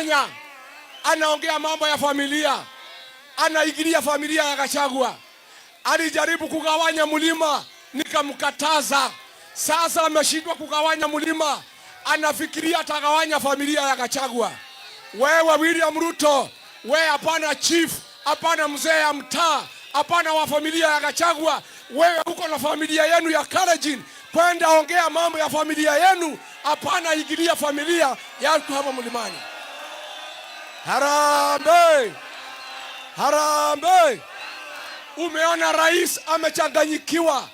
Kenya anaongea mambo ya familia, anaingilia familia ya Gachagua. Alijaribu kugawanya mlima, nikamkataza. Sasa ameshindwa kugawanya mlima, anafikiria atagawanya familia ya Gachagua. Wewe William Ruto, we hapana chief, hapana mzee ya mtaa, hapana wa familia ya Gachagua. Wewe uko na familia yenu ya Kalenjin, kwenda ongea mambo ya familia yenu, hapana ingilia familia ya hapa mlimani. Harambee! Harambee! Umeona rais amechanganyikiwa,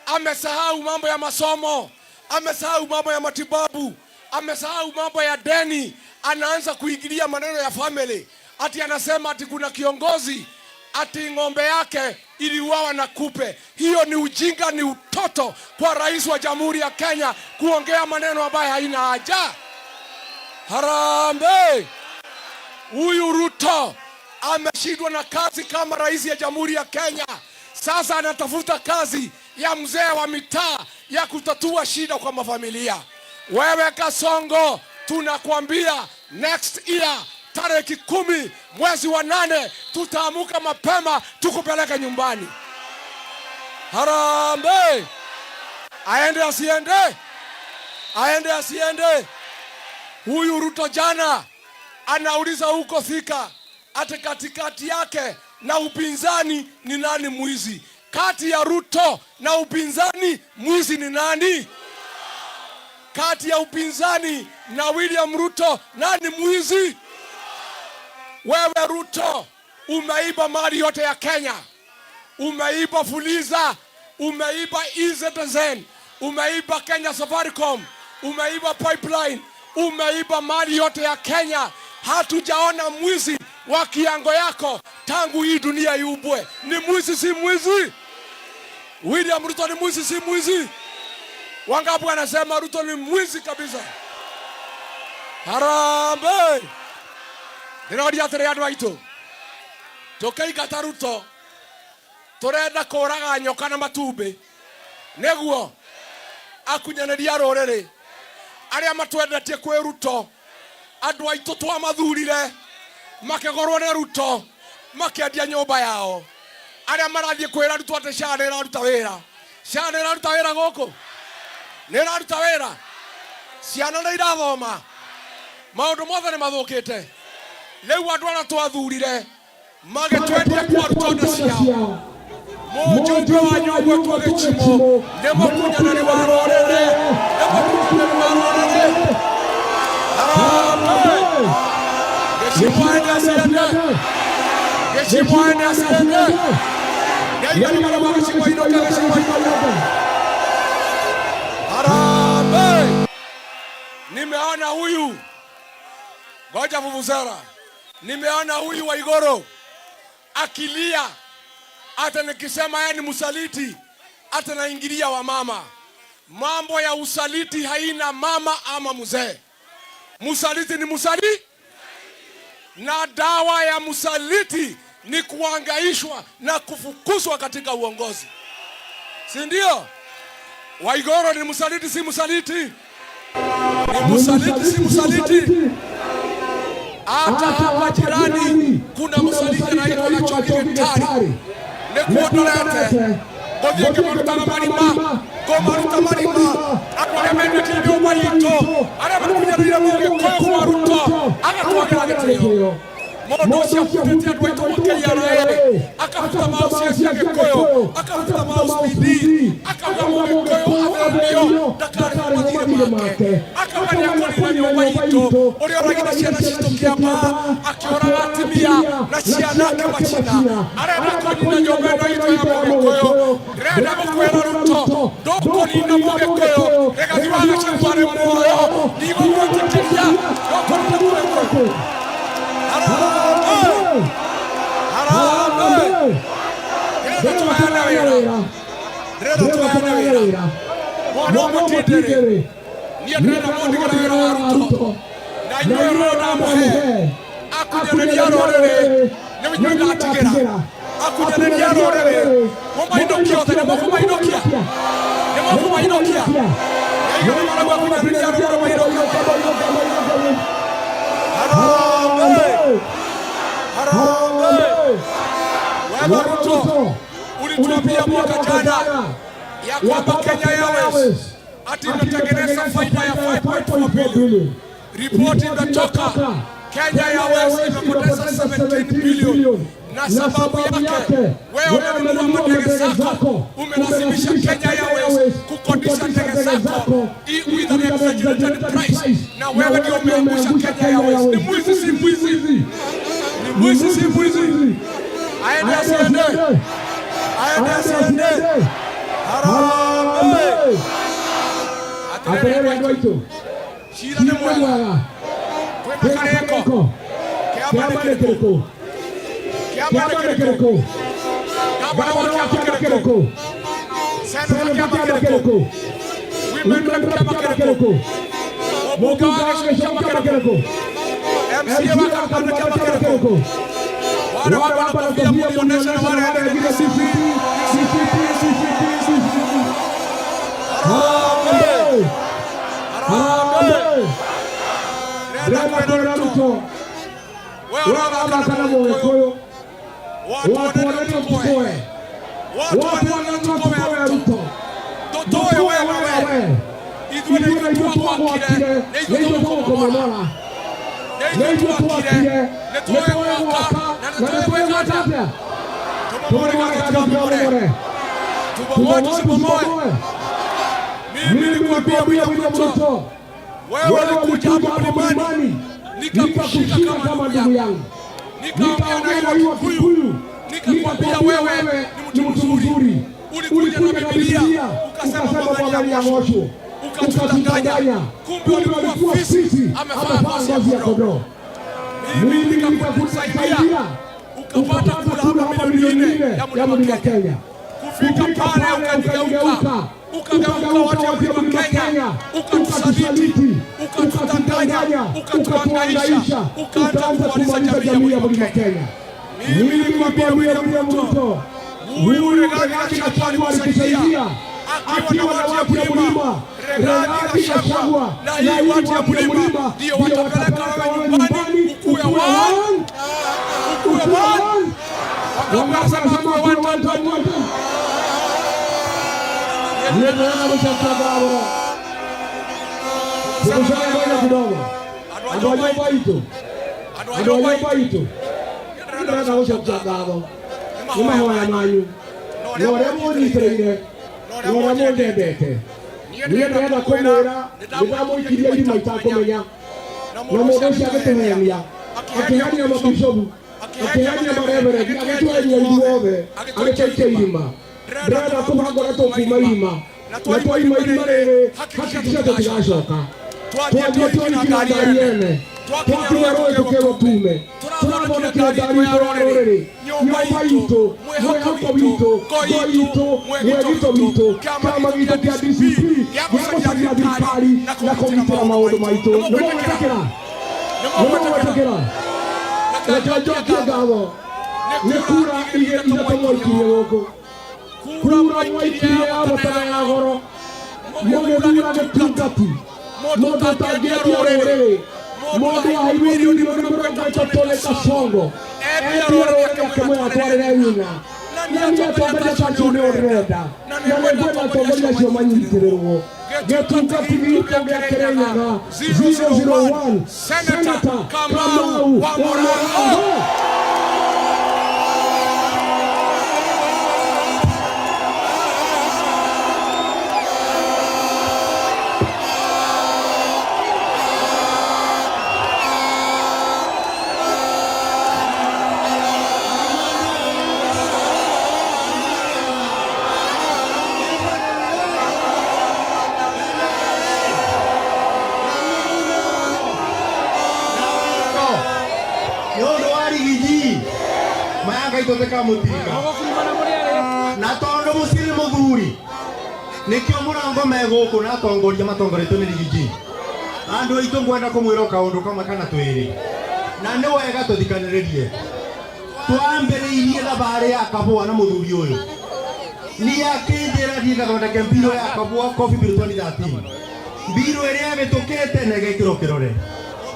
amesahau mambo ya masomo, amesahau mambo ya matibabu, amesahau mambo ya deni, anaanza kuingilia maneno ya family. Ati anasema ati kuna kiongozi ati ng'ombe yake iliuawa na kupe. Hiyo ni ujinga, ni utoto kwa rais wa Jamhuri ya Kenya kuongea maneno ambayo haina haja. Harambee! Huyu Ruto ameshindwa na kazi kama rais ya Jamhuri ya Kenya. Sasa anatafuta kazi ya mzee wa mitaa ya kutatua shida kwa mafamilia. Wewe Kasongo, tunakwambia next year tarehe 10 mwezi wa 8 tutaamuka mapema tukupeleke nyumbani. Harambee! Aende asiende? Aende asiende? Huyu Ruto jana anauliza huko Thika ati katikati yake na upinzani ni nani mwizi? Kati ya Ruto na upinzani mwizi ni nani? Kati ya upinzani na William Ruto nani mwizi? Wewe Ruto umeiba mali yote ya Kenya, umeiba Fuliza, umeiba eCitizen, umeiba Kenya Safaricom, umeiba pipeline, umeiba mali yote ya Kenya. Hatujaona mwizi wa kiango yako tangu hii dunia iumbwe. Ni mwizi si mwizi? William Ruto ni mwizi si mwizi? Wangapi wanasema Ruto ni mwizi kabisa? Harambee! Ndĩroria atĩrĩ andũ aitũ, tũkĩingata Ruto tũrenda kũraga nyoka na matumbĩ nĩguo akunyanĩria rũrĩrĩ arĩa matwendetie kwĩ Ruto. Andũ aitũ twamathurire makĩgũrwo nĩ Ruto, makĩendia nyũmba yao. Arĩa marathiĩ kwĩra Ruto atĩ SHA nĩ ĩraruta wĩra, SHA nĩ ĩraruta wĩra gũkũ, nĩ ĩraruta wĩra, ciana nĩ irathoma, maũndũ mothe nĩ mathũkĩte. Rĩu andũ arĩa twathurire magĩtwendia kwa Ruto na ciao. Mũjumbe wa nyũmba gĩchimo nĩ mũkunyanĩri wa rũrĩrĩ, nĩ mũkunyanĩri wa rũrĩrĩ. Harambee! Gĩchimo aende asiende? Gĩchimo aende asiende? Ngai marĩa gĩchimo inũka, gĩchimo inũka. Harambee! Nimeona huyu, ngoja vuvuzela, nimeona huyu Waiguru akilia, hata nikisema yeye ni msaliti, hata naingilia wamama. Mambo ya usaliti haina mama ama mzee. Msaliti ni msaliti, na dawa ya msaliti ni kuangaishwa na kufukuzwa katika uongozi, si ndio? Waiguru ni msaliti, si msaliti? Ni msaliti, si msaliti? Hata hapa jirani kuna msaliti anaitwa Gachoki Gitari. Nĩkuo ndorete ngũthiĩ ngĩmarutaga marima, ngũmaruta marima andũ arĩa mendetie nyũmba itũ, arĩa makunyanĩire Mũgĩkũyũ kwa Ruto agatwagĩra gĩtĩo. Mũndũ ũcio ahutĩtie andũ aitũ gwa KRA, akabuta mouse cia Gĩkũyũ, akabuta mouse PD, akauga Mũgĩkũyũ athĩnio ndakarĩhe mathirĩ make, akauga nĩakũrĩra nyũmba itũ. Ũrĩa ũragire ciana citũ Kĩambaa, akĩũraga atumia na ciana akĩmacina, arenda kũnina nyũmba ĩno itũ ya Mũgĩkũyũ. Ndĩrenda gũkwĩra Ruto, ndũkũnina Mũgĩkũyũ. Rigathi wa Gachagua arĩ muoyo, ndigũgwĩtĩkĩria ndũkũnina Mũgĩkũyũ. Harambee! Harambee! Ndĩrenda tũheane wĩra, ndĩrenda tũheane wĩra. Mwana ũmũtindĩrĩ, niĩ ndĩrenda mũndigĩre wĩra wa Ruto na inyuĩ ũrĩa ndamũhe akunyanĩria rũrĩrĩ nĩ inyuĩ ndatigĩra akunyanĩria rũrĩrĩ mũmainũkia othe. Nĩ mũkũmainũkia, nĩ mũkũmainũkia. Ngai nĩ marauga akunyanĩria rũrĩrĩ mainũkia. Harambee! Harambee! Wewe Ruto ulituambia mwaka jana ya kwamba Kenya Airways ati imetengeneza faida ya 5.4 billion. Ripoti imetoka, Kenya Airways imepoteza 17 billion, na sababu yake wewe umenunua mandege zako, umelazimisha Kenya Airways kukodisha ndege zako with an exaggerated price, na wewe ndio umeangusha Kenya Airways. Ni mwizi, si mwizi? Ni mwizi, si mwizi? Aende asiende? Aende asiende? Harambee! Atirĩrĩ andũ aitũ, cira nĩ mwega, kwĩna karĩko, kĩama nĩ kĩrĩkũ? Kĩama nĩ kĩrĩkũ? Gavana wa kĩama kĩrĩkũ? Seneta kĩama kĩrĩkũ? Women rep kĩama kĩrĩkũ? Mũmbunge wa gĩcigo kĩama kĩrĩkũ? MCA wa Kakamega kĩama kĩrĩkũ? Wale wako na kofia mlionyesha na wale wengine CCP, CCP, CCP, CCP. Harambee! Harambee! Ndĩrenda kwĩra Ruto, wewe ũrathaka na Mũgĩkũyũ, watu wanene tukoe, watu wanene tukoe Ruto, tũtũĩ wewe, ithuĩ nĩ ithuĩ twagwakire, nĩ ithuĩ tũgũkũmomora, nĩ ithuĩ twakire, nĩ tũĩ gwaka na nĩ tũĩ gwĩka atĩa, tũmomore kana tũtikamomore, tubomoe tusibomoe. Mimi nilikwambia William Ruto, wewe ulikuja hapa mlimani, nikakushika kama ndugu yangu, nikaongea na wewe Kikuyu, nikakwambia wewe ni mtu mzuri, ulikuja na Biblia ukasema mwangalia ya ng'osho, ukatudanganya, kumbe ulikuwa fisi amevaa ngozi ya kondoo. Mimi nikakusaidia ukapata kura hapa milioni 4 ya mlima Kenya. Kufika pale ukanigeuka, ukageuka watu wa mlima Kenya, ukatusaliti, ukatudanganya, ukatuhangaisha, ukaanza kumaliza jamii ya mlima Kenya. Mimi nilikwambia William Ruto, huyu Rigathi Gachagua alikusaidia akiwa na watu ya mlima, Rigathi Gachagua na hii watu ya mlima ndio watapeleka wewe nyumbani, ukuwe one, ukuwe one. Wangapi wanasema ukuwe one, one, one? Kidogo andũ a nyũmba itũ, andũ a nyũmba itũ, ndĩrenda gũcokia ngatho nĩ mahoya manyu na ũrĩa mũnyitĩrĩire na ũrĩa mũnyendete. Niĩ ndĩrenda kũmwĩra nĩndamũikirie irima itakũmenya, na mũndũ ũcio agĩtũhenia, akĩhenia mabishopu, akĩhenia mareverendi, agĩtũhenia ithuothe, agĩtũikia irima. Ndĩrenda kũbanga ũrĩa tũkuma irima, na twaima irima rĩrĩ hakikisha tũtigacoka. Twathiĩ twarikina ngari ene, twakinya rũĩ tũkerwo tume, tũrathondekire ngari itũ ya rũrĩrĩ, nyũmba itũ, mwĩhoko witũ, ngo itũ, mwĩgito witũ, kĩama gitũ kĩa DCP gĩa gũcaria thirikari na kũgitĩra maũndũ maitũ. Nĩ mũgwĩtĩkĩra? Nĩ mũgwĩtĩkĩra? Reke njokie ngatho nĩ kura igĩrĩ ithatũ mwaikirie gũkũ, kura mwaikirie ya mũtana ya goro, mũgĩthura gĩtungati, mũndũ ũtangĩendia rũrĩrĩ, mũndũ waheirwo milioni 30 nĩ Kasongo, endia rũrĩrĩ akĩmwĩra atwarĩre nyina. Na niĩ atongoria ta acio nĩo ndĩrenda, na nĩngwenda atongoria acio manyitĩrĩrwo. Gĩtungati gitũ gĩa Kĩrĩnyaga 001, Senator Kamau wa Mũrango. Nĩ ũndũ wa rigiji maya ngai tũtĩkamũtinga na tondũ mũciĩ nĩ mũthuri nĩkĩo mũrango me gũkũ na atongoria matongoretio nĩ rigiji. Andũ aitũ ngwenda kũmwĩra o kaũndũ kamwe kana twĩrĩ, na nĩ wega tũthikanĩrĩrie. Twambĩrĩirie thabarĩ ya kabũa na mũthuri ũyũ, niĩ akĩnjĩra thiĩ ngathondeke mbirũ ya kabũa Coffee Bill 2013, mbirũ ĩrĩa ĩhĩtũkĩte na ĩgekĩrwo kĩrore.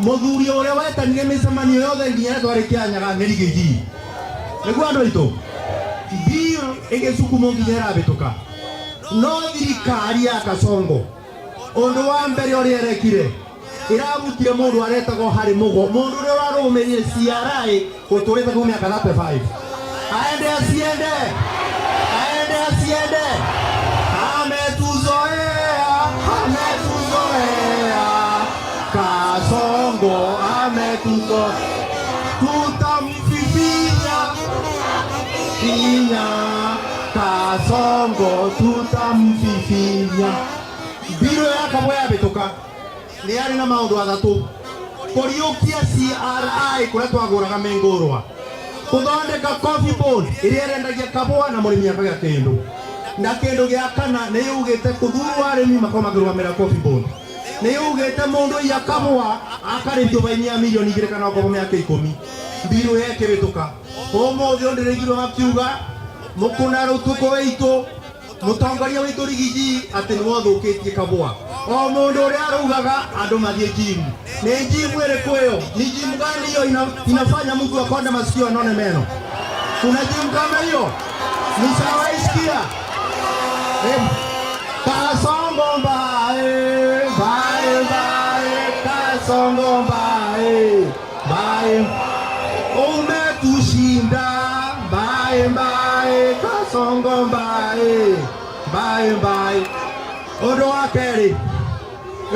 Muthuri uria wetanire micemanio yothe nginya twari Kianyaga nĩ Rigiji. Nĩguo andũ aitũ, bill ĩgĩcukumwo nginya ĩrabĩtũka. No thirikari ya Kasongo undu wa mbere uria erekire, irabutire mundu aretagwo Harĩ Mugo, mundu uria ũrarũmĩrĩire CRI gũtũrĩte kuma mĩaka 35. Aende asiende, aende asiende, ametuzoea, ametuzoea. Kasongo ametuzoea, tutamfifinya finya. Kasongo tutamfifinya. Mbiro ya kabwa yabĩtũka nĩ yarĩ na maũndũ atatũ: kũriũkia CRI kũrĩa twagũraga mĩngũrwa, kũthondeka coffee board ĩrĩa ĩrendagia kabũa na mũrĩmi akagĩa kĩndũ, na kĩndũ gĩa kana nĩ yugĩte kũthurwo arĩmi makorwo makĩrũgamĩrĩra coffee board. Nĩ yugĩte mũndũ iya kabũa akarĩhio baini ya 2 milioni kana okorwo mĩaka 10. Mbirũ yekĩhĩtũka ũmũthĩ ũndĩ rĩngirwo makiuga mũkũna rũtukũ witũ mũtongoria witũ Rigiji atĩ nĩ wathũkĩtie kabũa. O mũndũ ũrĩa araugaga andũ mathiĩ gym, nĩ gym ĩrĩkũ ĩyo? Ni gym gani hiyo inafanya mtu akonde masikio anone meno? Kuna gym kama hiyo? Nishawaisikia. Kasongo mbae mbae mbae, Kasongo mbae mbae, umetushinda mbae mbae, Kasongo mbae mbae mbae. Ũndũ wa kerĩ,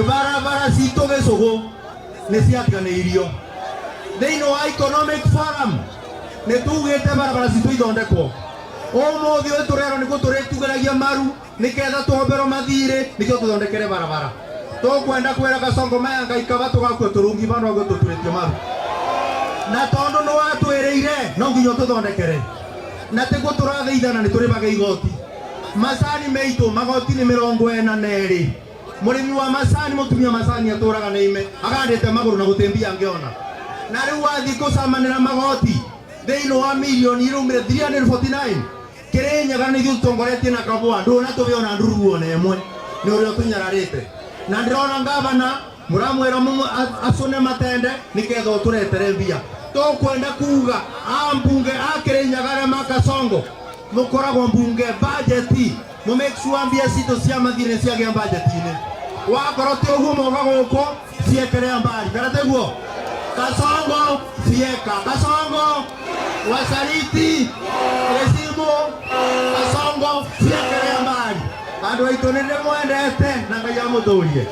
barabara citũ gĩcũgũ nĩ ciatiganĩirio. Thĩinĩ wa economic forum nĩ tugĩte barabara citũ ithondekwo. Ũmũthĩ ũyũ tũrerwo nĩguo tũrĩtugĩragia maru nĩgetha tũhomberwo mathirĩ nĩkĩo tũthondekere barabara. Tũkwenda kwĩra Kasongo maya Ngai kaba tũgakua tũrungi vandũ ha tũturĩtio maru, na tondũ nĩ watwĩrĩire no nginya ũtũthondekere, na tiguo tũrathaithana nĩ tũrĩbaga igoti. Macani meitũ magoti nĩ 42. Mũrĩmi wa macani, mũtumia macani atũraga na ime agandĩte magũrũ na gũtĩmbia angĩona. Na rĩu wathiĩ gũcamanĩra magoti thĩinĩ wa milioni iraumire 349, Kĩrĩnyaga nĩ ithuĩ tũtongoretie na kabũa ndũna tũgĩona ona nduru ona ĩmwe nĩ ũrĩa ũtũnyararĩte. Na ndĩrona ngavana mũramwĩra acũne matende nĩgetha ũtũretere mbia. Tũkwenda kuga ambunge a Kĩrĩnyaga arĩa ma Kasongo mũkoragwo mbunge budget, mu make sure mbia citũ cia mathirĩ ciagĩa budget-inĩ. Wakorwo ti ũguo moka gũkũ ciekerea mbari kana tiguo? Kasongo fieka, Kasongo wasaliti resimu, Kasongo fiekerea mbari. Andũ aitũ nĩ ndĩmwendete na Ngai amũtũrie.